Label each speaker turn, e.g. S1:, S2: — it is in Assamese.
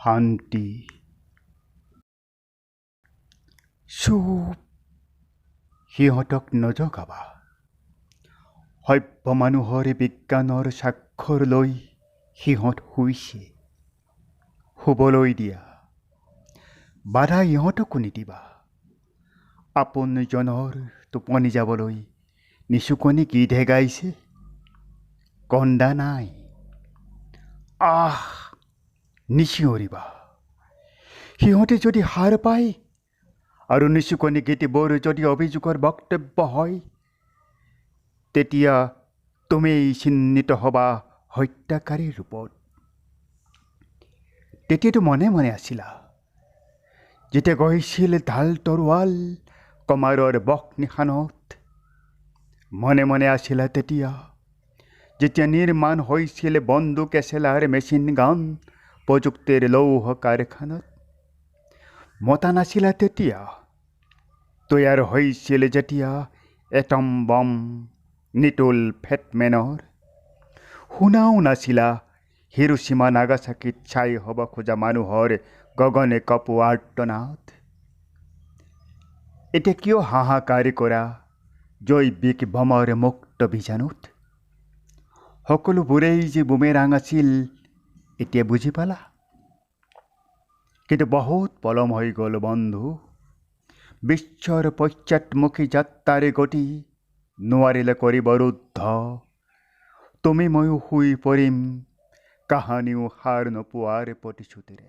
S1: শান্তি। চুপ, সিহঁতক নজগাবা। সভ্য মানুহৰ বিজ্ঞানৰ স্বাক্ষৰ লৈ সিহঁত শুইছে, শুবলৈ দিয়া। বাধা ইহঁতকো নিদিবা। আপোনজনৰ টোপনি যাবলৈ নিচুকনি গীতহে গাইছে, কন্দা নাই। আহ, নিচিঞৰিবা। সিহঁতে যদি সাৰ পায় আৰু নিচুকনি গীতবোৰ যদি অভিযোগৰ বক্তব্য হয়, তেতিয়া তুমিয়েই চিহ্নিত হ'বা হত্যাকাৰীৰ ৰূপত। তেতিয়াতো মনে মনে আছিলা, যেতিয়া গৈছিল ঢাল তৰোৱাল কমাৰৰ বক নিশানত। মনে মনে আছিলা তেতিয়া, যেতিয়া নিৰ্মাণ হৈছিল বন্দুক এচেলাৰ মেচিন গান প্ৰযুক্তিৰ লৌহ কাৰখানাত। মতা নাছিলা তেতিয়া, তৈয়াৰ হৈছিল যেতিয়া এটম বম নিটোল ফেটমেনৰ। শুনাও নাছিলা হিৰোচিমা নাগাচাকিত ছাই হ'ব খোজা মানুহৰ গগনে কঁপোৱা আৰ্তনাদ। এতিয়া কিয় হাহাকাৰ কৰা জৈৱিক বমৰ মুক্ত বীজাণুত? সকলোবোৰেই যে বুমেৰাং আছিল এতিয়া বুজি পালা। কিন্তু বহুত পলম হৈ গ'ল বন্ধু। বিশ্বৰ পশ্চাদমুখী যাত্ৰাৰ গতি নোৱাৰিলে কৰিব ৰুদ্ধ। তুমি ময়ো শুই পৰিম কাহানিও সাৰ নোপোৱাৰ প্ৰতিশ্ৰুতিৰে।